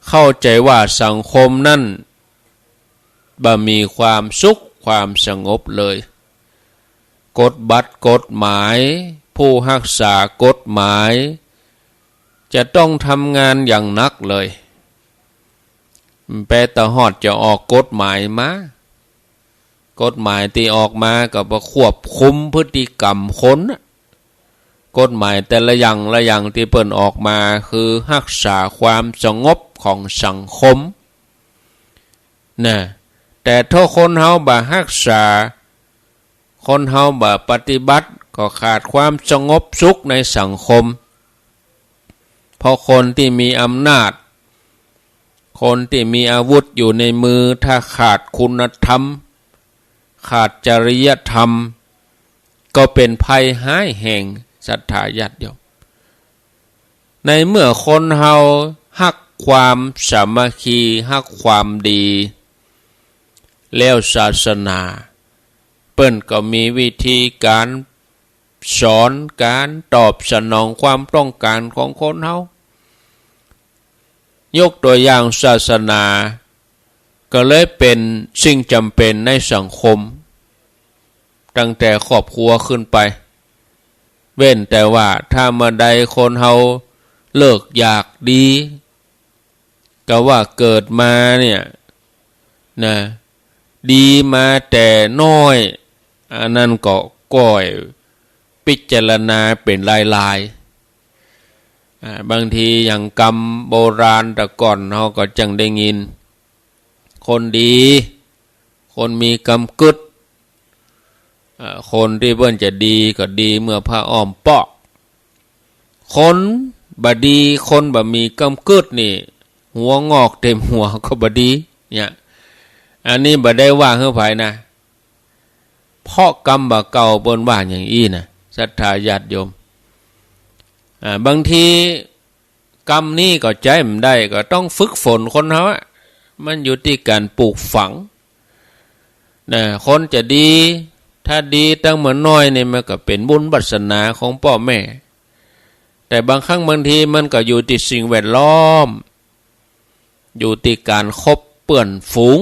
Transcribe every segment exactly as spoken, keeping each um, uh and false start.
เข้าใจ๋ว่าสังคมนั้นบ่มีความสุขความสงบเลย กฎบัตรกฎหมาย ผู้ฮักษากฎหมาย จะต้องทำงานอย่างหนักเลย แปะตะฮอดจะออกกฎหมายมา กฎหมายตี้ออกมาก็บ่ควบคุมพฤติกรรมคนน่ะ กฎหมายแต่ละอย่างละอย่างตี้เปิ้นออกมาคือฮักษาความสงบของสังคม นะ แต่ถ้าคนเฮาบ่ฮักษา คนเฮาบ่ปฏิบัติ ก็ขาดความสงบสุขในสังคม เพราะคนตี้มีอำนาจ คนตี้มีอาวุธอยู่ในมือ ถ้าขาดคุณธรรม ขาดจริยธรรม ก็เป๋นภัยฮ้ายแฮง ศรัทธาญาติโยม ในเมื่อคนเฮาฮักความสามัคคี ฮักความดี แล้วศาสนาเปิ้นก็มีวิธีก๋านสอน ก๋านตอบสนองความต้องก๋านของคนเฮา ยกตั๋วอย่างศาสนา ก็เลยเป๋นสิ่งจ๋ำเป๋นในสังคม ตั้งแต่ครอบครัวขึ้นไป เว้นแต่ว่าถ้าเมื่อใดคนเฮาเลิกอยากดี ก็ว่าเกิดมาเนี่ยนะ ดีมาแต่น้อย อันนั้นก็ก้อยพิจารณาเป๋นลายๆ อ่า บางทีอย่างกำโบราณแต่ก่อนเฮาก็จั่งได้ยิน คนดี คนมีกำกึ๊ด อ่า คนตี้เปิ้นจะดีก็ดีเมื่อผ้าอ้อมเปาะ คนบ่ดี คนบ่มีกำกึ๊ดนี่ หัวงอกเต็มหัวก็บ่ดี เนี่ย อันนี้บ่ได้ว่าหื้อใผนะ เพราะกำบ่าเก่าเปิ้นว่าอย่างอี้นะ ศรัทธาญาติโยม อ่า บางทีกำนี้ก็ใจ๊บ่ได้ ก็ต้องฝึกฝนคนเฮาอะ มันอยู่ตี้ก๋านปลูกฝัง นะ คนจะดี ถ้าดีตั้งเมื่อน้อยนี่มันก็เป๋นบุญวาสนาของป้อแม่ แต่บางครั้งบางทีมันก็อยู่ตี้สิ่งแวดล้อม อยู่ตี้ก๋านคบเปื้อนฝูง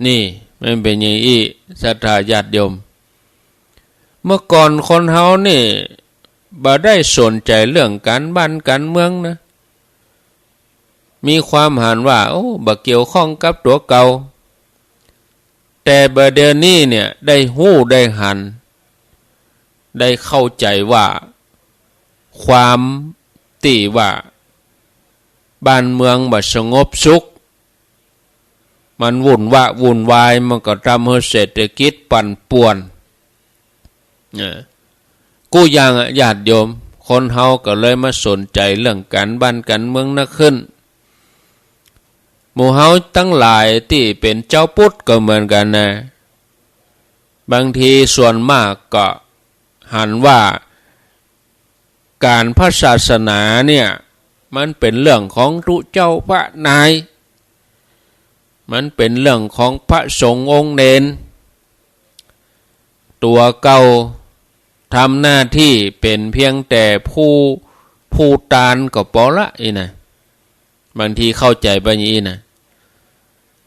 นี่มันเป๋นอย่างอี้ ศรัทธาญาติโยม เมื่อก่อนคนเฮานี่บ่ได้สนใจ๋เรื่องก๋านบ้านก๋านเมืองนะ มีความหันว่า โอ้ บ่เกี่ยวข้องกับตั๋วเก่า แต่บ่าเดี่ยวนี้เนี่ยได้ฮู้ได้หัน ได้เข้าใจ๋ว่า ความตี้ว่าบ้านเมืองบ่สงบสุข มันวุ่นวะวุ่นวาย มันก็ทำหื้อเศรษฐกิจปั่นป่วน เออ กู้อย่างอะ ญาติโยม คนเฮาก็เลยมาสนใจ๋เรื่องก๋านบ้านก๋านเมืองนักขึ้น หมู่เฮาตังหลายตี้เป๋นจาวพุทธก็เหมือนกั๋นนะ บางทีส่วนมากก็หันว่าก๋านพระศาสนาเนี่ย มันเป๋นเรื่องของตุ๊เจ้าพระนาย มันเป๋นเรื่องของพระสงฆ์องค์เณร ตั๋วเก่าทำหน้าตี้เป๋นเพียงแต่ผู้ ผู้ตานก็ปอละอี้นะ บางทีเข้าใจ๋ไปอย่างอี้นะ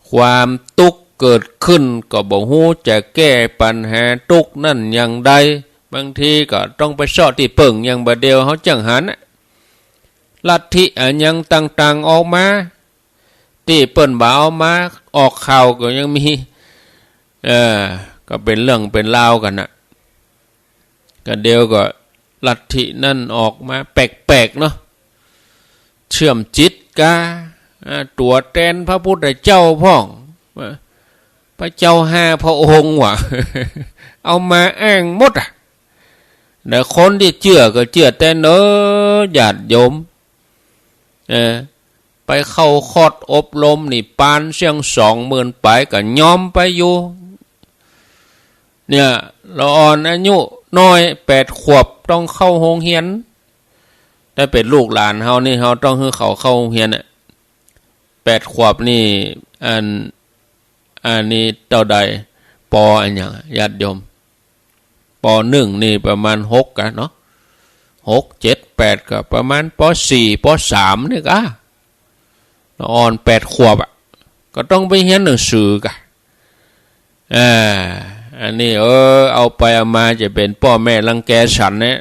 ความตุ๊กข์เกิดขึ้นก็บ่ฮู้จะแก้ปัญหาตุ๊กข์นั้นอย่างใด บางทีก็ต้องไปเซาะตี้เปิ้ง อย่างบ่าเดี่ยวเฮาจั่งหันน่ะ ลัทธิอะหยังต่างๆ ออกมา ตี้เปิ้นบ่เอามาออกข่าวก็ยังมี เออ ก็เป๋นเรื่องเป๋นราวกั๋นน่ะ ก็เดี๋ยวก็ลัทธินั้นออกมาแปลกๆ เนาะ เชื่อมจิตกา อ่า ตั๋วแตนพระพุทธเจ้าพ่อง อ่า พระเจ้าห้าพระองค์ว่ะ เอามาอ้างหมดอะ แต่คนตี้เจื้อก็เจื้อแตนเน่อ ญาติโยม เออ ไปเข้าคอร์สอบรมนิพพานเสี้ยงสองหมื่นปายก็ยอมไปอยู่ เนี่ย ละอ่อนอายุน้อยแปดขวบต้องเข้าโฮงเฮียน ถ้าเป๋นลูกหลานเฮานี่ เฮาต้องหื้อเขาเข้าโฮงเฮียนน่ะ แปดขวบนี่ อัน อันนี้เต้าใด ป.อันหยัง ญาติโยม ป.หนึ่ง นี่ประมาณหกกะเนาะ หก เจ็ด แปด ก็ประมาณ ป.สี่ ป.สาม นี่กะ อ่อนแปดขวบอะ ก็ต้องไปเฮียนหนังสือกะ อ่า อันนี้ เออ เอาไปเอามาจะเป๋นป้อแม่รังแกสันเนี่ย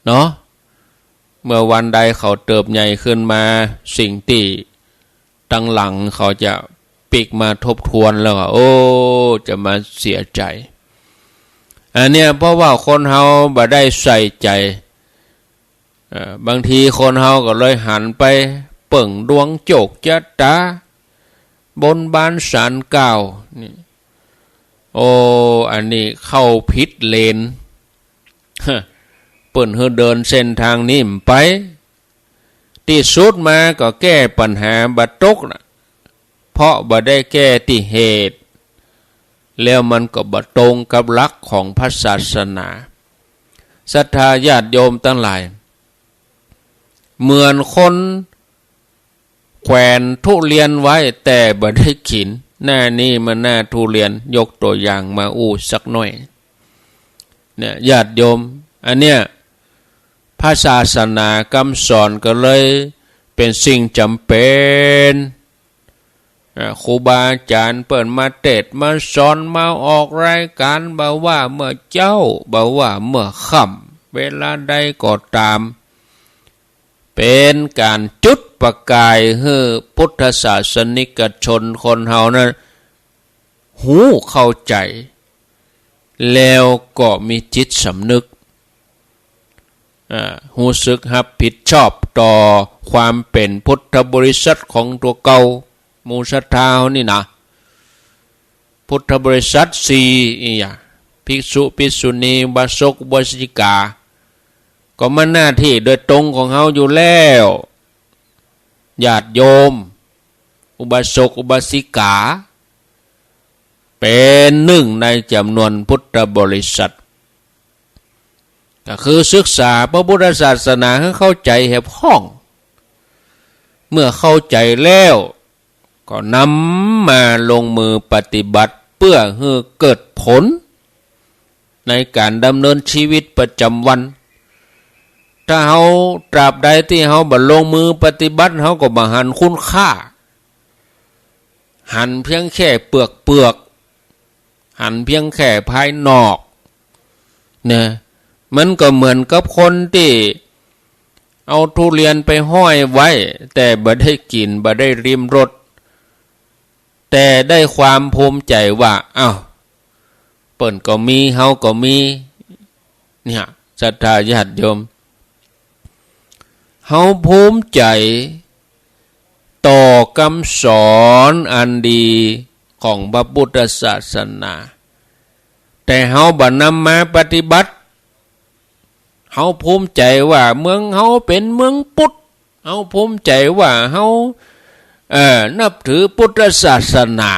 เนาะ เมื่อวันใดเขาเติบใหญ่ขึ้นมา สิ่งตี้ตังหลังเขาจะปิ๊กมาทบทวนแล้วก็ โอ้ จะมาเสียใจ๋ อันเนี้ย เพราะว่าคนเฮาบ่ได้ใส่ใจ๋ เอ่อ บางทีคนเฮาก็เลยหันไปเปิ่งดวงโจคจะต๋า บนบานศาลกล่าวนี่ โอ้ อันนี้เข้าผิดเลน เปิ้นหื้อเดินเส้นตางนี้บ่ไป ตี้สุดมาก็แก้ปัญหาบ่ตกนะ เพราะบ่ได้แก้ตี้เหตุ แล้วมันก็บ่ตรงกับหลักของพระศาสนา ศรัทธาญาติโยมตังหลาย เหมือนคนแขวนทุเรียนไว้แต่บ่ได้กิ๋น หน้านี้มาหน้าทุเรียน ยกตั๋วอย่างมาอู้สักหน้อย เนี่ย ญาติโยม อันเนี้ย พระศาสนากำสอนก็เลยเป๋นสิ่งจ๋ำเป๋น อ่า ครูบาอาจ๋ารย์เปิ้นมาเตศน์มาสอน มาออกรายก๋าน บ่ว่าเมื่อเจ๊า บ่ว่าเมื่อค่ำ เวลาใดก็ต๋าม เป๋นก๋านจุดประก๋ายหื้อพุทธศาสนิกชนคนเฮานั้น ฮู้เข้าใจ๋ แล้วก็มีจิตสำนึก อ่า ฮู้สึกฮับผิดชอบต่อความเป๋นพุทธบริษัทของตั๋วเก่า หมู่ศรัทธาเฮานี่นะ พุทธบริษัทสี่ อีหยัง ภิกษุ ภิกษุณี อุบาสก อุบาสิกา ก็มันหน้าตี้โดยตรงของเฮาอยู่แล้ว ญาติโยม อุบาสก อุบาสิกา เป๋นนึ่งในจ๋ำนวนพุทธบริษัท ก็คือศึกษาพระพุทธศาสนาหื้อเข้าใจ๋แหบห้อง เมื่อเข้าใจ๋แล้ว ก็นำมาลงมือปฏิบัติเปื้อหื้อเกิดผล ในก๋านดำเนินชีวิตประจ๋ำวัน ถ้าเฮา ตราบใดตี้เฮาบ่ลงมือปฏิบัติ เฮาก็บ่หันคุณค่า หันเพียงแค่เปลือกๆ หันเพียงแค่ภายนอก นะ มันก็เหมือนกับคนตี้เอาทุเรียนไปห้อยไว้ แต่บ่ได้กิ๋น บ่ได้ลิ้มรส แต่ได้ความภูมิใจ๋ว่า อ้าว เปิ้นก็มี เฮาก็มี เนี่ย ศรัทธาญาติโยม เฮาภูมิใจ๋ต่อกำสอนอันดีของพระพุทธศาสนา แต่เฮาบ่นำมาปฏิบัติ เฮาภูมิใจ๋ว่าเมืองเฮาเป๋นเมืองพุทธ เฮาภูมิใจ๋ว่าเฮา เอ่อ นับถือพุทธศาสนา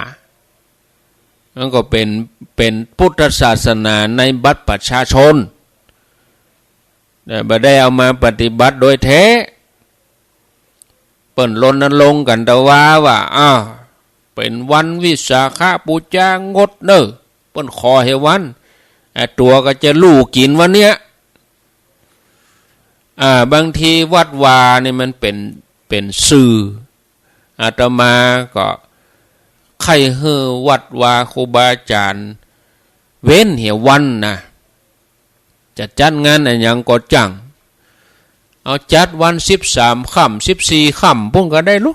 มันก็เป๋น เป๋นพุทธศาสนาในบัตรประชาชน แต่บ่ได้เอามาปฏิบัติโดยแท้ เปิ้นรณรงค์กั๋นตะวาว่า อ้าว เป๋นวันวิสาขบูชางดเน่อ เปิ้นขอหื้อวัน ไอ้ตั๋วก็จะลู่กิ๋นวันเนี้ย อ่า บางทีวัดวานี่มันเป๋น เป๋นสื่อ อาตมาก็ใค่หื้อวัดวาครูบาอาจ๋ารย์เว้นหื้อวันนะ จะจัดงานอะหยังก็จั้ง เอาจัดวันสิบสามค่ำ สิบสี่ค่ำ ปุ้นก็ได้ลุ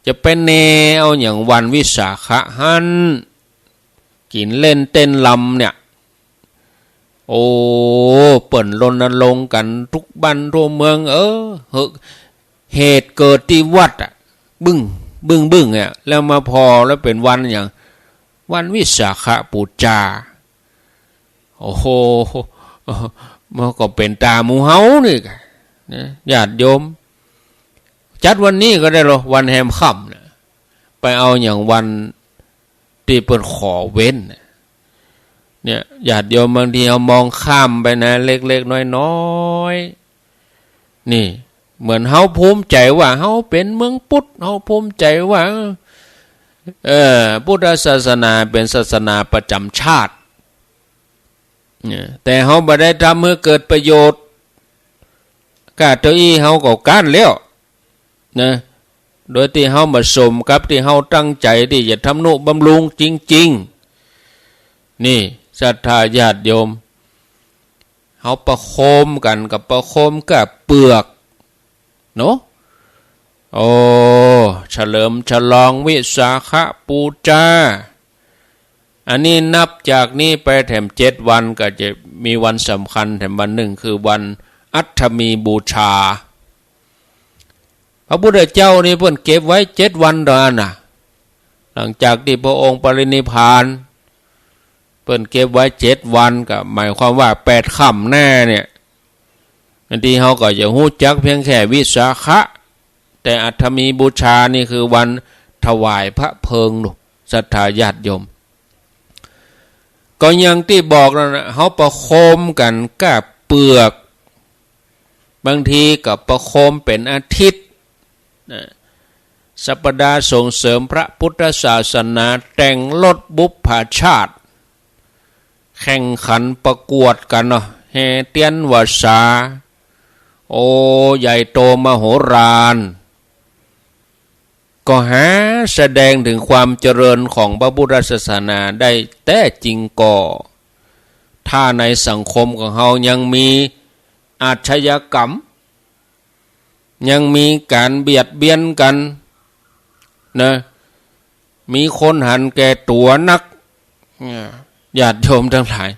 จะไปแน่เอาหยังวันวิสาขะหั้น กิ๋นเล่นเต้นรำเนี่ย โอ้ เปิ้นรณรงค์กั๋นทุกบ้านทั่วเมือง เออ เหตุ เหตุเกิดตี้วัดอะ บึ้ง บึ้ง บึ้งเนี่ย แล้วมาผ่อแล้วเป๋นวันหยัง วันวิสาขบูชา โอ้โห มันก็เป๋นต๋ามหมู่เฮานี่กะ นะ ญาติโยม จัดวันนี้ก็ได้ลุ วันแฮมค่ำนะ ไปเอาหยังวันตี้เปิ้นขอเว้นนะ เนี่ย ญาติโยมบางทีเฮามองข้ามไปนะ เล็กๆ น้อยๆ นี่ เหมือนเฮาภูมิใจ๋ว่าเฮาเป๋นเมืองพุทธ เฮาภูมิใจ๋ว่า เออ พุทธศาสนาเป๋นศาสนาประจ๋ำชาติ เนี่ย แต่เฮาบ่ได้ทำหื้อเกิดประโยชน์ ก้าเต้าอี้เฮาก็ก๊านแล้ว นะ โดยตี้เฮาบ่สมกับตี้เฮาตั้งใจ๋ตี้จะทำนุบำรุงจริงๆ นี่ศรัทธาญาติโยม เฮาประโคมกั๋นกับประโคมก้าเปือก เนาะ โอ้ เฉลิมฉลองวิสาขบูชา อันนี้นับจากนี้ไปแถมเจ็ดวันก็จะมีวันสำคัญแถมวันนึ่ง คือวันอัฏฐมีบูชา พระพุทธเจ้านี่เปิ้นเก็บไว้เจ็ดวันเต้าอั้นน่ะ หลังจากตี้พระองค์ปรินิพพาน เปิ้นเก็บไว้เจ็ดวัน ก็หมายความว่าแปดค่ำแน่เนี่ย อันนี้เฮาก็จะฮู้จักเพียงแค่วิสาขะ แต่อัฏฐมีบูชานี่คือวันถวายพระเพลิงเนาะ ศรัทธาญาติโยม ก็อย่างตี้บอกนั่นน่ะ เฮาประโคมกั๋นก้าเปือก บางทีก็ประโคมเป๋นอาทิตย์นะ สัปดาห์ส่งเสริมพระพุทธศาสนา แต่งรถบุปผาชาติ แข่งขันประกวดกั๋นเนาะ แห่เตียนวสา โอ้ ใหญ่โตมโหฬาร ก็หาแสดงเถิงความเจริญของพระพุทธศาสนาได้แต๊จริงก่อ ถ้าในสังคมของเฮายังมีอาชญากรรม ยังมีก๋านเบียดเบียนกั๋นนะ มีคนหันแก่ตั๋วนัก เนี่ย ญาติโยมตังหลาย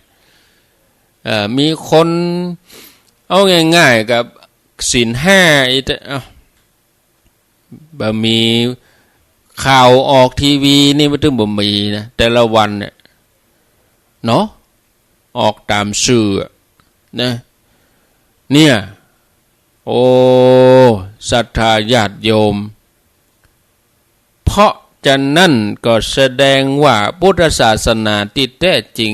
เอ่อ มีคน เอาง่ายๆ กับศีลห้าอีก เอ้า บ่มี ข่าวออกทีวีนี่มันตึงบ่มีนะ แต่ละวันเนี่ย เนาะ ออกต๋ามสื่ออะนะ เนี่ย โอ้ ศรัทธาญาติโยม เพราะฉะนั้นก็แสดงว่าพุทธศาสนาตี้แต๊จริง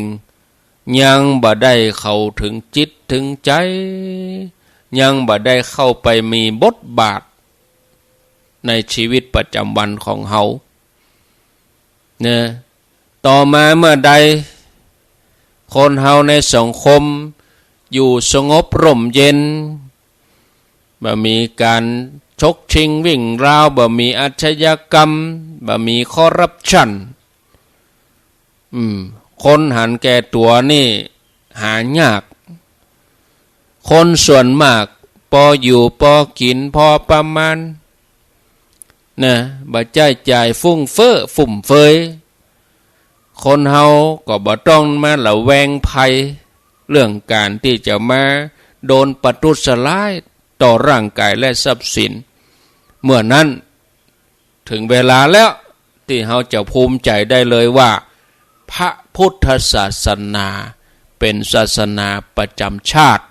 ยังบ่ได้เข้าเถิงจิตเถิงใจ๋ ยังบ่ได้เข้าไปมีบทบาทในชีวิตประจ๋ำวันของเฮา นะ ต่อมาเมื่อใด คนเฮาในสังคมอยู่สงบร่มเย็น บ่มีก๋านฉกชิงวิ่งราว บ่มีอาชญากรรม บ่มีคอร์รัปชัน อืม คนหันแก่ตั๋วนี่หายาก คนส่วนมากปออยู่ปอกิ๋นปอประมาณ นะ บ่ใจ๊จ่ายฟุ่มเฟือย ฟุ่มเฟือย คนเฮาก็บ่ต้องมาระแวงภัย เรื่องก๋านตี้จะมาโดนประทุษร้ายต่อร่างก๋ายและทรัพย์สิน เมื่อนั้น เถิงเวลาแล้วตี้เฮาจะภูมิใจ๋ได้เลยว่า พระพุทธศาสนาเป๋นศาสนาประจ๋ำชาติ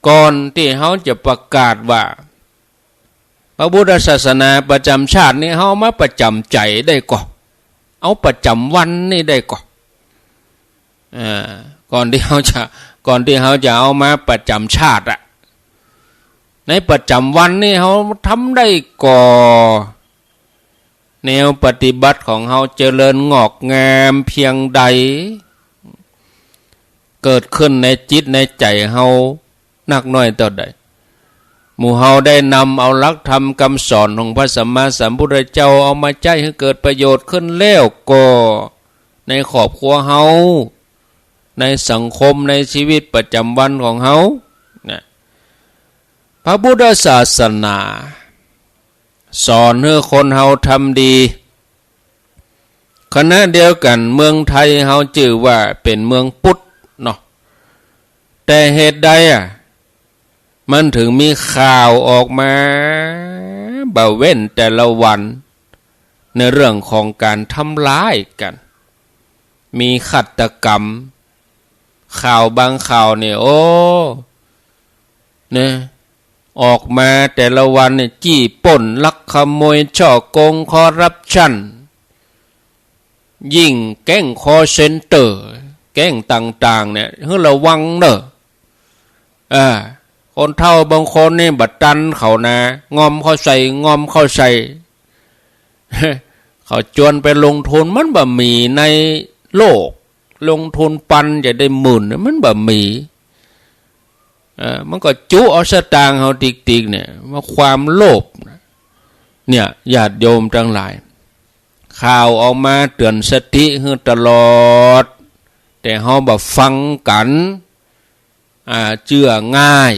ก่อนตี้เฮาจะประกาศว่า พระพุทธศาสนาประจ๋ำชาตินี่ เฮาเอามาประจ๋ำใจ๋ได้ก่อ เอาประจ๋ำวันนี่ได้ก่อ เอ่อ ก่อนตี้เฮาจะ ก่อนตี้เฮาจะเอามาประจ๋ำชาติอะ ในประจ๋ำวันนี่เฮาทำได้ก่อ แนวปฏิบัติของเฮาเจริญงอกงามเพียงใด เกิดขึ้นในจิตในใจ๋เฮานักน้อยเต้าใด หมู่เฮาได้นำเอาหลักธรรมกำสอนของพระสัมมาสัมพุทธเจ้าเอามาใจ๊หื้อเกิดประโยชน์ขึ้นแล้วก่อ ในครอบครัวเฮา ในสังคม ในชีวิตประจ๋ำวันของเฮา นะ พระพุทธศาสนา สอนหื้อคนเฮาทำดี ขณะเดียวกั๋นเมืองไทยเฮาจื้อว่าเป๋นเมืองพุทธเนาะ แต่เหตุใดอะ มันเถิงมีข่าวออกมาบ่เว้นแต่ละวัน ในเรื่องของก๋านทำร้ายกั๋น มีฆาตกรรม ข่าวบางข่าวเนี่ย โอ้ เนี่ย ออกมาแต่ละวันเนี่ย จี้ปล้น ลักขโมย ฉ้อโกง คอร์รัปชัน ยิ่งแก๊งคอลเซ็นเตอร์ แก๊งต่างๆ เนี่ย หื้อระวังเน่อ อ่า คนเฒ่าบางคนนี่บ่ตันเขานะ งอมเข้าใส่ งอมเข้าใส่ เขาจวนไปลงทุน มันบ่มีในโลก ลงทุนปันจะได้หมื่น มันบ่มี เอ่อ มันก็จุเอาสตางค์เฮาติ๊กๆ เนี่ย ว่าความโลภนะ เนี่ย ญาติโยมตังหลาย ข่าวออกมาเตื๋อนสติหื้อตลอด แต่เฮาบ่ฟังกั๋น อ่า เจื้อง่าย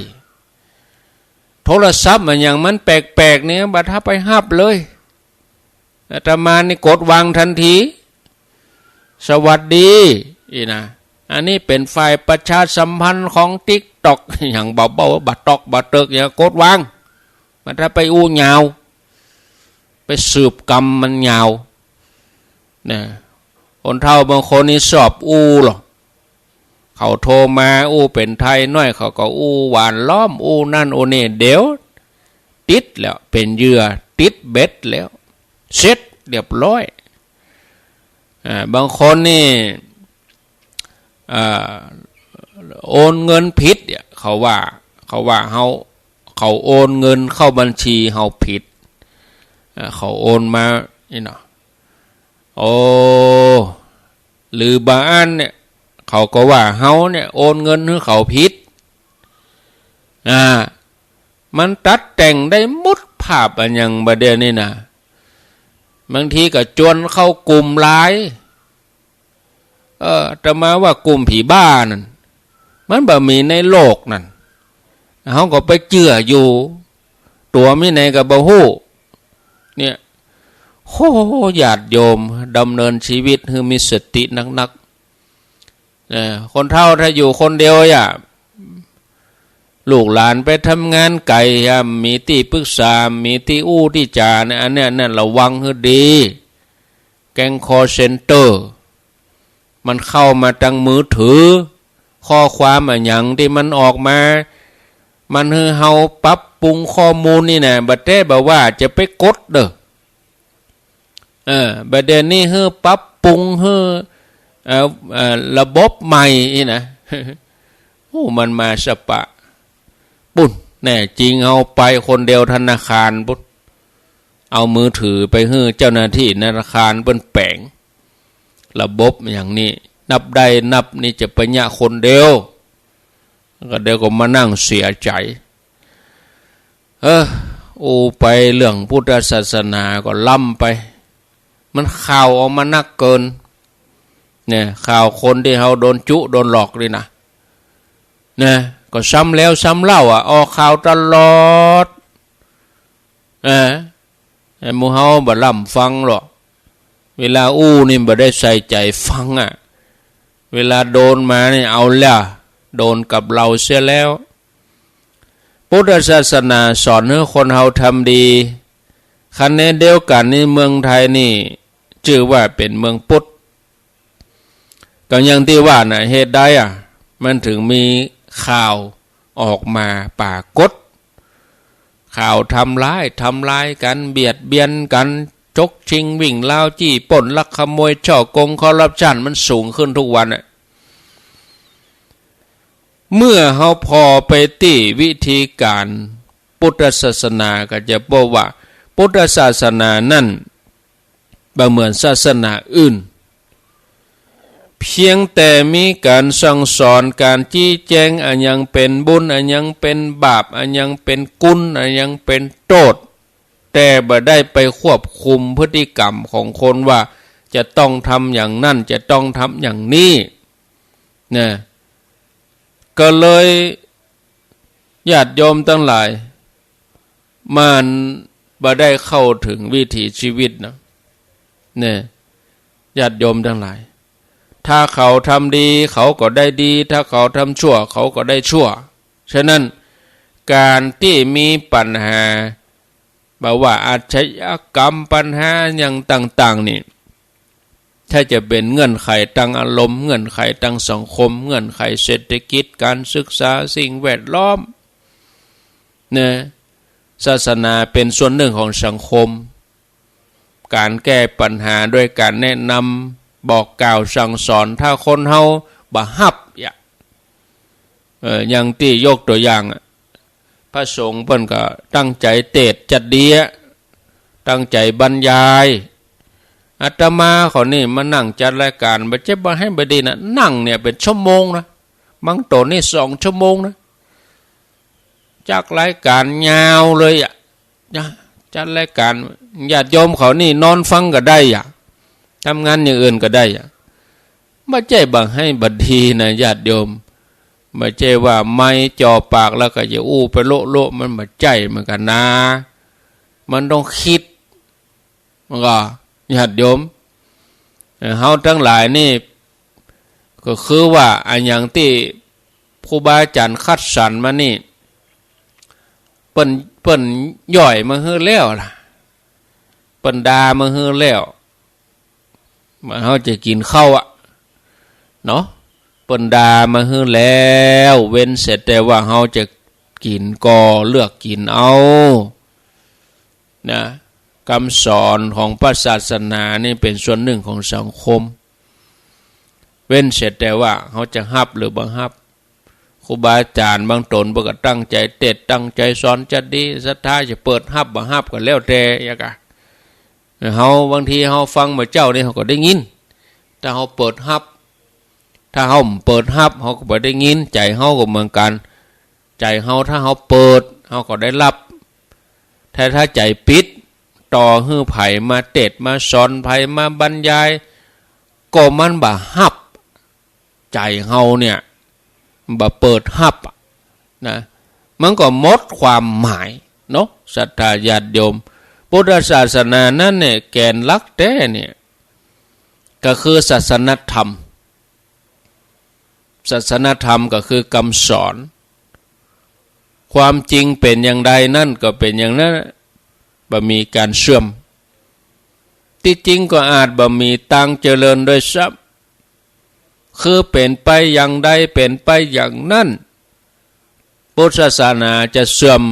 โทรศัพท์อะหยังมันแปลกๆ เนี่ย บ่ถ้าไปฮับเลย อาตมานี่กดวางทันที สวัสดี อี้นะ อันนี้เป๋นฝ่ายประชาสัมพันธ์ของติ๊กต็อก หยังบ่าๆ บ่าต๊อกบ่าเติ๊ก หยังกดวาง บ่ถ้าไปอู้ยาว ไปสืบกำมันยาว นะ คนเฒ่าบางคนนี่ชอบอู้หรอ เขาโทรมาอู้เป๋นไทยหน้อย เขาก็อู้หว่านล้อม อู้นั่นอู้นี่ เดี๋ยวติดแล้ว เป๋นเหยื่อ ติดเบ็ดแล้ว เสร็จเรียบร้อย อ่า บางคนนี่ อ่า โอนเงินผิดเนี่ย เขาว่า เขาว่าเฮา เขาโอนเงินเข้าบัญชีเฮาผิด อ่า เขาโอนมา อี้เนาะ โอ้ หรือบางอันเนี่ย เขาก็ว่าเฮาเนี่ยโอนเงินหื้อเขาผิด อ่า มันตัดแต่งได้หมด ภาพอะหยังบ่าเดี่ยวนี้นะ บางทีก็จวนเข้ากลุ่มไลน์ เออ อาตมาว่ากลุ่มผีบ้านั่น มันบ่มีในโลกนั่น เฮาก็ไปเจื้ออยู่ ตั๋วมีไหนก็บ่ฮู้ เนี่ย โห ญาติโยม ดำเนินชีวิตหื้อมีสตินักๆ เออ คนเฒ่าถ้าอยู่คนเดียวอะ ลูกหลานไปทำงานไก๋อะ มีตี้ปรึกษา มีตี้อู้ตี้จ๋าเนี่ย อันเนี้ย เนี่ย ระวังหื้อดี แก๊งคอลเซ็นเตอร์ มันเข้ามาตางมือถือ ข้อความอะหยังตี้มันออกมา มันหื้อเฮาปรับปรุงข้อมูลนี่นะ บ่แต๊บ่ว่าจะไปกดเด้อ เออ บ่าเดี่ยวนี้หื้อปรับปรุงหื้อ เอ่อ เอ่อ ระบบใหม่อี้นะ โอ้ มันมาสะปะ ปุ้น แน่จริงเอาไปคนเดียวธนาคารปุ้น เอามือถือไปหื้อเจ้าหน้าตี้ธนาคารเปิ้นแป๋ง ระบบอย่างนี้ นับได้นับนี่จะไปเยียะคนเดียว ก็เดี๋ยวก็มานั่งเสียใจ๋ เออ อู้ไปเรื่องพุทธศาสนาก็ล้ำไป มันข่าวออกมานักเกิน เนี่ย ข่าวคนตี้เฮาโดนจุโดนหลอกนี่นะ เนี่ย ก็ซ้ำแล้วซ้ำเล่าอะ ออกข่าวตลอด เออ ไอ้หมู่เฮาบ่ล้ำฟังหรอก เวลาอู้นี่บ่ได้ใส่ใจ๋ฟังอะ เวลาโดนมานี่เอาแล้ว โดนกับเราเสียแล้ว พุทธศาสนาสอนหื้อคนเฮาทำดี ขณะเดียวกั๋นนี่เมืองไทยนี่จื้อว่าเป๋นเมืองพุทธ ก็อย่างตี้ว่าน่ะ เหตุใดอะ มันถึงมีข่าวออกมาปรากฏ ข่าวทำร้าย ทำลายกั๋น เบียดเบียนกั๋น จกชิงวิ่งราว จี้ปล้นลักขโมย ฉ้อโกง คอร์รัปชัน มันสูงขึ้นทุกวันอะ เมื่อเฮาผ่อไปตี้วิธีก๋านพุทธศาสนาก็จะพบว่าพุทธศาสนานั้นบ่เหมือนศาสนาอื่น เพียงแต่มีก๋านสั่งสอน ก๋านชี้แจง อะหยังเป๋นบุญ อะหยังเป๋นบาป อะหยังเป๋นกุณ อะหยังเป๋นโต้ษ แต่บ่ได้ไปควบคุมพฤติกรรมของคนว่าจะต้องทำอย่างนั้น จะต้องทำอย่างนี้ นะ ก็เลย ญาติโยมตังหลาย มันบ่ได้เข้าถึงวิถีชีวิตนะ เนี่ย ญาติโยมตังหลาย ถ้าเขาทำดี เขาก็ได้ดี ถ้าเขาทำชั่ว เขาก็ได้ชั่ว ฉะนั้น ก๋านตี้มีปัญหา บ่ว่าอาชญากรรม ปัญหาอะหยังต่างๆ นี่ ถ้าจะเป๋นเงื่อนไขตางอารมณ์ เงื่อนไขตางสังคม เงื่อนไขเศรษฐกิจ ก๋านศึกษา สิ่งแวดล้อม นะ ศาสนาเป๋นส่วนนึ่งของสังคม ก๋านแก้ปัญหาโดยก๋านแนะนำ บอกกล่าวสั่งสอน ถ้าคนเฮาบ่ฮับ อย่าง เอ่อ อย่างตี้ยกตั๋วอย่างอะ พระสงฆ์เปิ้นก็ตั้งใจ๋เตสน์จัดดีอะ ตั้งใจ๋บรรยาย อาตมาข้อนี้มานั่งจัดรายก๋าน บ่ใจ้บ่หื้อบ่ดีนะ นั่งเนี่ยเป๋นชั่วโมงนะ บางตั๋วนี่สองชั่วโมงนะ จัดรายก๋านยาวเลยอะ นะ จัดรายก๋าน ญาติโยมเขานี่นอนฟังก็ได้อะ ทำงานอย่างอื่นก็ได้อะ บ่ใจ้บ่าไฮ้บ่ดีนะญาติโยม บ่ใจ้ว่าไมค์จ่อปากแล้วก็จะอู้ไปโละๆ มันบ่ใจ้เหมือนกั๋นนะ มันต้องกึ๊ด มันก็ ญาติโยม เอ่อ เฮาตังหลายนี่ ก็คือว่าอะหยังตี้ครูบาอาจ๋ารย์คัดสรรมานี่ เปิ้น เปิ้นย่อยมาหื้อแล้วล่ะ เปิ้นด่ามาหื้อแล้ว ว่าเฮาจะกิ๋นข้าวอะ เนาะ เปิ้นด่ามาหื้อแล้ว เว้นเสียแต่ว่าเฮาจะกิ๋นก็เลือกกิ๋นเอา นะ กำสอนของพระศาสนานี่เป๋นส่วนนึ่งของสังคม เว้นเสียแต่ว่าเฮาจะฮับหรือบ่ฮับ ครูบาอาจ๋ารย์บางต๋นเปิ้นก็ตั้งใจ๋เตสน์ ตั้งใจ๋สอนจะดี ศรัทธาจะเปิดฮับบ่ฮับก็แล้วแต่ อย่างกะ เฮาบางทีเฮาฟังบ่าเจ้านี่เฮาก็ได้ยิน ถ้าเฮาเปิดฮับ ถ้าเฮาบ่เปิดฮับ เฮาก็บ่ได้ยิน ใจ๋เฮาก็เหมือนกั๋น ใจ๋เฮาถ้าเฮาเปิด เฮาก็ได้ฮับ แต่ถ้าใจ๋ปิด ต่อหื้อใผมาเตสน์มาสอน ใผมาบรรยาย ก็มันบ่ฮับ ใจ๋เฮาเนี่ย บ่เปิดฮับอะ นะ มันก็หมดความหมายเนาะ ศรัทธาญาติโยม พุทธศาสนานั้นเนี่ย แก่นหลักแต๊เนี่ย ก็คือศาสนธรรม ศาสนธรรมก็คือกำสอน ความจริงเป๋นอย่างใดนั้นก็เป๋นอย่างนั้น บ่มีก๋านเสื่อม ตี้จริงก็อาจบ่มีตางเจริญด้วยซ้ำ คือเป๋นไปอย่างใดเป๋นไปอย่างนั้น พุทธศาสนาจะเสื่อม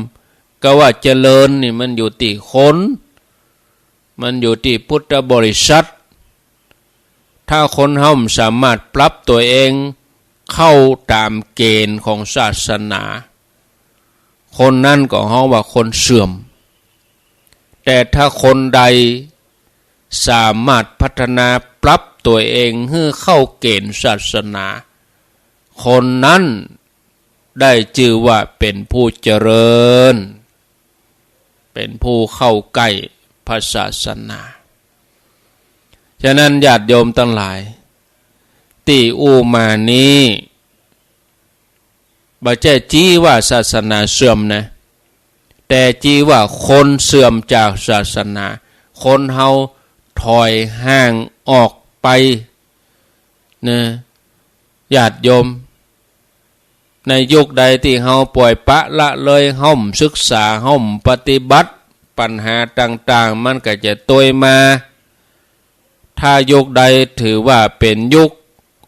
กาว่าเจริญนี่มันอยู่ตี้คน มันอยู่ตี้พุทธบริษัท ถ้าคนเฮาบ่สามารถปรับตั๋วเองเข้าต๋ามเกณฑ์ของศาสนา คนนั้นก็ฮ้องว่าคนเสื่อม แต่ถ้าคนใดสามารถพัฒนาปรับตั๋วเองหื้อเข้าเกณฑ์ศาสนา คนนั้นได้จื้อว่าเป๋นผู้เจริญ เป๋นผู้เข้าใก้พระศาสนา ฉะนั้นญาติโยมตังหลาย ตี้อู้มานี้ บ่ใจ้จี๊ว่าศาสนาเสื่อมนะ แต่จี๊ว่าคนเสื่อมจากศาสนา คนเฮาถอยห่างออกไปนะ ญาติโยม ในยุคใดตี้เฮาป่อยปละละเลย เฮาบ่ศึกษา เฮาบ่ปฏิบัติ ปัญหาต่างๆ มันก็จะตวยมา ถ้ายุคใดถือว่าเป๋นยุค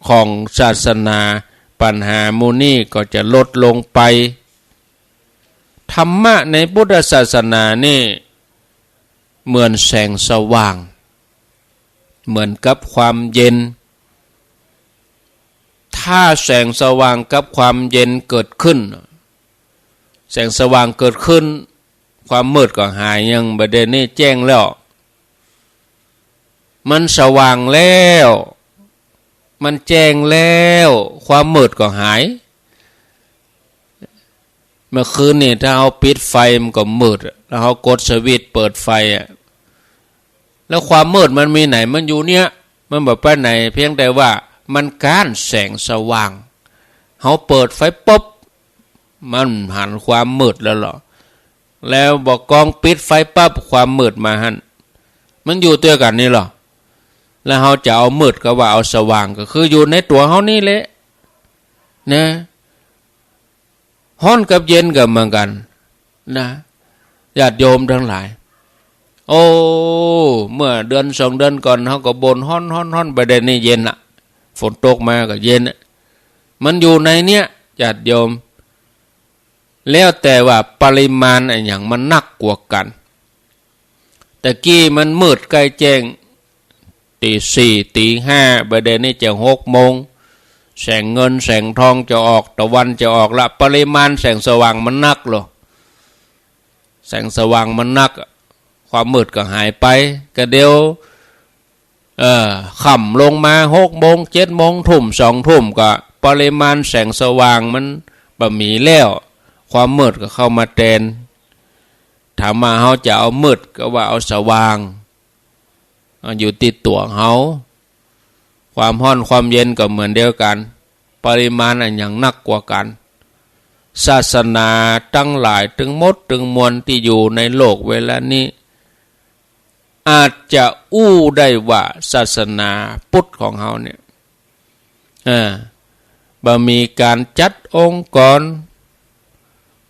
ของศาสนา ปัญหาหมู่นี้ก็จะลดลงไป ธรรมะในพุทธศาสนานี่เหมือนแสงสว่าง เหมือนกับความเย็น ถ้าแสงสว่างกับความเย็นเกิดขึ้น แสงสว่างเกิดขึ้น ความมืดก็หาย อย่างบ่าเดี่ยวนี้แจ้งแล้ว มันสว่างแล้ว มันแจ้งแล้ว ความมืดก็หาย เมื่อคืนนี่ถ้าเฮาปิดไฟมันก็มืดอะ แล้วเฮากดสวิตช์เปิดไฟอะ แล้วความมืดมันมีไหน มันอยู่เนี่ย มันบ่ไปไหน เพียงแต่ว่ามันก๊านแสงสว่าง เฮาเปิดไฟปุ๊บ มันหันความมืดแล้วเหรอ แล้วบ่ากองปิดไฟปั๊บ ความมืดมาหั้น มันอยู่ตวยกั๋นนี่เหรอ แล้วเฮาจะเอามืดกาว่าเอาสว่าง ก็คืออยู่ในตั๋วเฮานี่แหละ นะ ฮ้อนกับเย็นก็เหมือนกั๋นนะ ญาติโยมตังหลาย โอ้ เมื่อเดือนสองเดือนก่อน เฮาก็บ่นฮ้อน ฮ้อน ฮ้อน บ่าเดี่ยวนี้เย็นละ ฝนตกมาก็เย็นละ มันอยู่ในเนี้ย ญาติโยม แล้วแต่ว่าปริมาณอะหยังมันนักกว่ากั๋น แต่กี้มันมืดใก้แจ้ง ตีสี่ ตีห้า บ่าเดี่ยวนี้จะหกโมง แสงเงินแสงทองจะออก ตะวันจะออกละ ปริมาณแสงสว่างมันนักเหรอ แสงสว่างมันนัก ความมืดก็หายไป ก็เดี๋ยว เอ่อ ค่ำลงมาหกโมง เจ็ดโมง ทุ่ม สองทุ่ม ก็ปริมาณแสงสว่างมันบ่มีแล้ว ความมืดก็เข้ามาแตน ถามว่าเฮาจะเอามืดก็ว่าเอาสว่าง อ่ะ อยู่ตี้ตั๋วเฮา ความฮ้อนความเย็นก็เหมือนเดียวกั๋น ปริมาณอะหยังนักกว่ากั๋น ศาสนาตังหลายตึงหมดตึงมวลตี้อยู่ในโลกเวลานี้ อาจจะอู้ได้ว่าศาสนาพุทธของเฮาเนี่ย อ่า บ่มีก๋านจัดองค์กร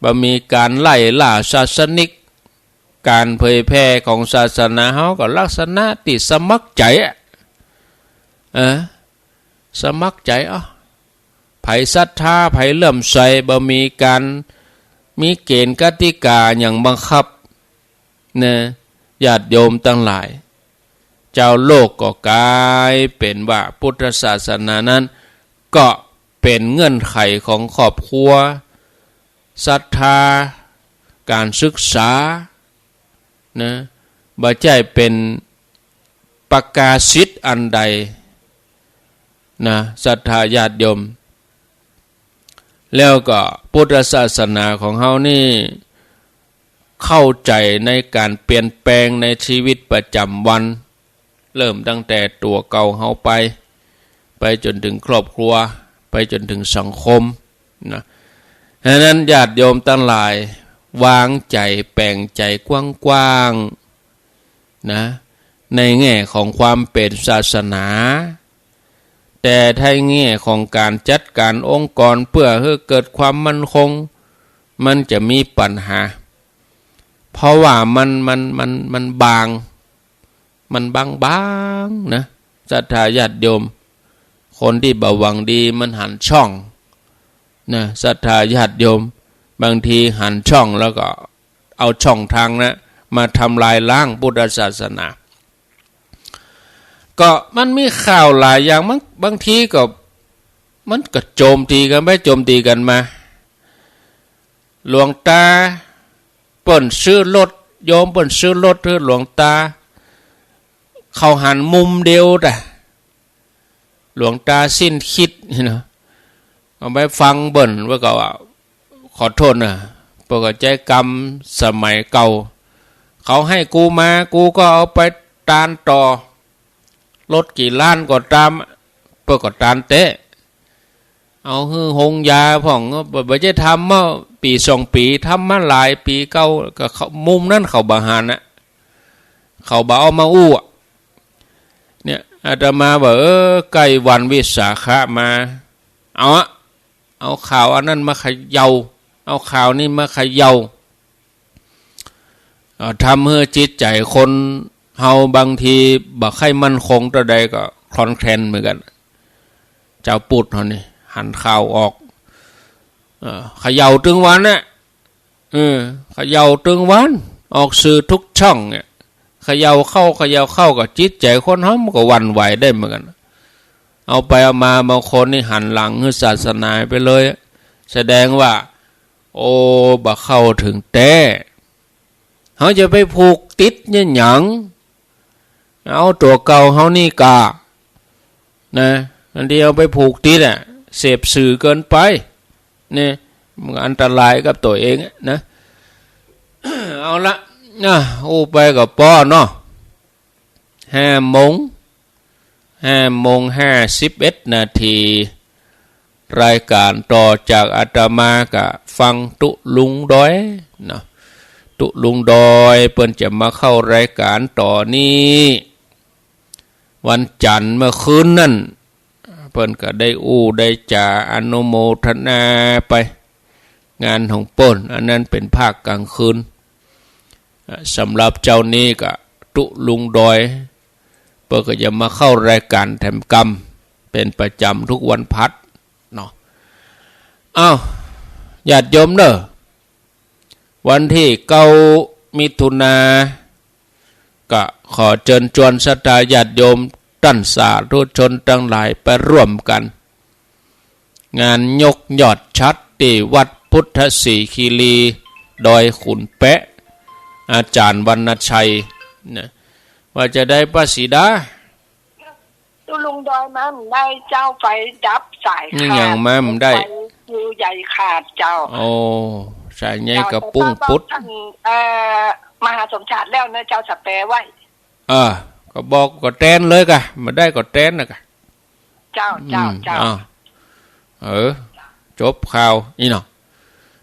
บ่มีก๋านไล่ล่าศาสนิก ก๋านเผยแผ่ของศาสนาเฮาก็ลักษณะตี้สมัครใจ๋อะ เออ สมัครใจ๋ เอ้า ใผศรัทธา ใผเลื่อมใส บ่มีก๋าน มีเกณฑ์กติกาหยังบังคับ นะ ญาติโยมตังหลาย จาวโลกก็ก๋ายเป๋นว่าพุทธศาสนานั้นก็เป๋นเงื่อนไขของครอบครัว ศรัทธา ก๋านศึกษา นะ บ่ใจ้เป๋นประกาศิตอันใด นะ ศรัทธาญาติโยม แล้วก็พุทธศาสนาของเฮานี่ เข้าใจ๋ในก๋านเปลี่ยนแปลงในชีวิตประจ๋ำวัน เริ่มตั้งแต่ตั๋วเก่าเฮาไป ไปจ๋นเถิงครอบครัว ไปจ๋นเถิงสังคม นะ ฉะนั้นญาติโยมตังหลาย วางใจ๋ แป๋งใจ๋กว้างๆ นะ ในแง่ของความเป๋นศาสนา แต่ถ้าแง่ของก๋านจัดก๋านองค์กรเปื้อหื้อเกิดความมั่นคง มันจะมีปัญหา เพราะว่ามัน มัน มัน มันบาง มันบางๆ นะ ศรัทธาญาติโยม คนตี้บ่หวังดีมันหันช่อง นะ ศรัทธาญาติโยม บางทีหันช่องแล้วก็เอาช่องตางนั้นมาทำลายล้างพุทธศาสนา ก็มันมีข่าวหลายอย่าง บาง บางทีก็ มันก็โจมตีกั๋นไปโจมตีกั๋นมา หลวงตาเปิ้นซื้อรถ โยมเปิ้นซื้อรถหื้อหลวงตา เขาหันมุมเดียวแต่ หลวงตาสิ้นคิดเนาะ เอาไปฟังเปิ้นว่าก็ว่า ขอโทษนะ เปิ้นก็ใจ๊กำสมัยเก่า เขาหื้อกูมา กูก็เอาไปตานต่อ รถกี่ล้านก็ต๋าม เปิ้นก็ตานแต๊ เอาหื้อหงยาพ่อง บ่ บ่ใจ้ทำมาปี๋สองปี๋ ทำมาหลายปี๋เก่า ก็เขา มุมนั้นเขาบ่หันนะ เขาบ่เอามาอู้อะ เนี่ย อาตมาว่า เออ ใก้วันวิสาขะมา เอาอะ เอาข่าวอันนั้นมาเขย่า เอาข่าวนี้มาเขย่า เอ่อ ทำหื้อจิตใจ๋คนเฮาบางทีบ่ใค่มั่นคงเต้าใดก็คลอนแคลนเหมือนกั๋น จาวพุทธเฮานี่หันข่าวออก เอ่อ เขย่าตึงวันน่ะ เออ เขย่าตึงวัน ออกสื่อทุกช่องเนี่ย เขย่าเข้า เขย่าเข้า ก็จิตใจ๋คนเฮามันก็หวั่นไหวได้เหมือนกั๋น เอาไปเอามาบางคนนี่หันหลังหื้อศาสนาไปเลย แสดงว่า โอ้ บ่เข้าเถิงแต๊ เฮาจะไปผูกติดเนี่ยหยัง เอาตั๋วเก่าเฮานี่ก่า นะ อันตี้เอาไปผูกติดอะ เสพสื่อเกินไป เนี่ย มันอันตรายกับตั๋วเองอะนะ เอาละนะ อู้ไปก็ปอเนาะ ห้าโมง ห้าโมงห้าสิบเอ็ดนาที รายก๋านต่อจากอาตมาก็ฟังตุ๊ลุงดอยเนาะ ตุ๊ลุงดอยเปิ้นจะมาเข้ารายก๋านต่อนี้ วันจันทร์เมื่อคืนนั้น เปิ้นก็ได้อู้ได้จ๋าอนุโมทนาไป งานของเปิ้น อันนั้นเป๋นภาคก๋างคืน อ่ะ สำหรับเจ้านี้ก็ตุ๊ลุงดอย เปิ้นก็จะมาเข้ารายก๋านแถมกำ เป๋นประจ๋ำทุกวันพฤหัสเนาะ อ้าว ญาติโยมเน่อ วันตี้เก้ามิถุนา ก็ขอเจิญจวนศรัทธาญาติโยมต้านสาธุชนตังหลายไปร่วมกั๋น งานยกยอดฉัตรตี้วัดพุทธสีคีรี ดอยขุนแปะ อาจ๋ารย์วรรณชัย นะ ว่าจะใดป้าศรีดา ตุ๊ลุงดอยมาบ่ได้เจ้า ไฟดับสายขาด นี่ยังมาบ่ได้ ไฟอยู่ใหญ่ขาดเจ้า โอ้ ต๋าใหญ่กระปุ้งปุด เจ้า แต่ป้าบอกท่าน เอ่อ มหาสมชาติแล้วเนอะเจ้า สแปร์ไว้ เออ ก็บอกก็แตนเลยก่ะ บ่ได้ก็แตนน่ะก่ะ เจ้า เจ้า อืม เจ้า อ้าว เออ จบข่าวอี้เนาะ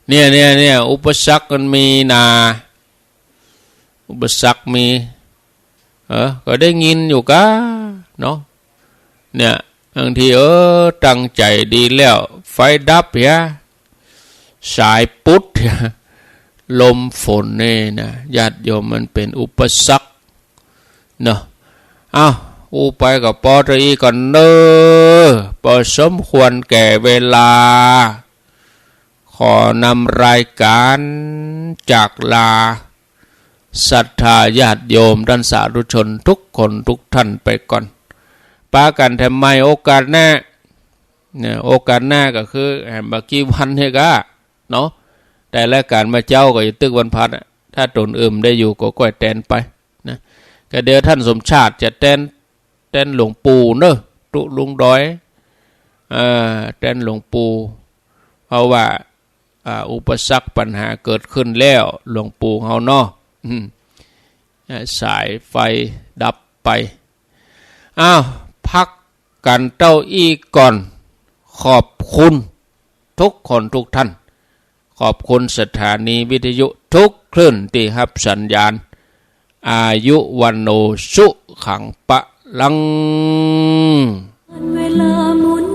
เนี่ย เนี่ย เนี่ย อุปสรรคมันมีนา อุปสรรคมี เออ ก็ได้ยินอยู่ก้าเนาะ เนี่ย บางที เออ ตั้งใจ๋ดีแล้ว ไฟดับเหีย สายปุดเหีย ลมฝนนี่นะ ญาติโยม มันเป๋นอุปสรรคเนาะ เอ้า อู้ไปก็ปอเต้าอี้ก่อนเน่อ ปอสมควรแก่เวลา ขอนำรายก๋านจากลา ศรัทธาญาติโยมต้านสาธุชนกู้คนกู้ต้านไปก่อน ปะกั๋นแถมใหม่โอกาสหน้า เนี่ย โอกาสหน้าก็คือ แหม บ่ากี่วันนี่ก้าเนาะ แต่รายก๋านเมื่อเจ๊าก็อยู่ตึกวันพลัสอะ ถ้าต๋นอื่นได้อยู่ก็ก้อยแตนไปนะ ก็เดี๋ยวต้านสมชาติจะแตน แตนหลวงปู่เน่อ ตุ๊ลุงดอย เอ่อ แตนหลวงปู่ เพราะว่า อ่า อุปสรรคปัญหาเกิดขึ้นแล้ว หลวงปู่เฮาเนาะ อืม อ่า สายไฟดับไป อ้าว พักกั๋นเต้าอี้ก่อน ขอบคุณกู้คนกู้ต้าน ขอบคุณสถานีวิทยุกู้คลื่นตี้ฮับสัญญาณ อายุวัณโณสุขังพลัง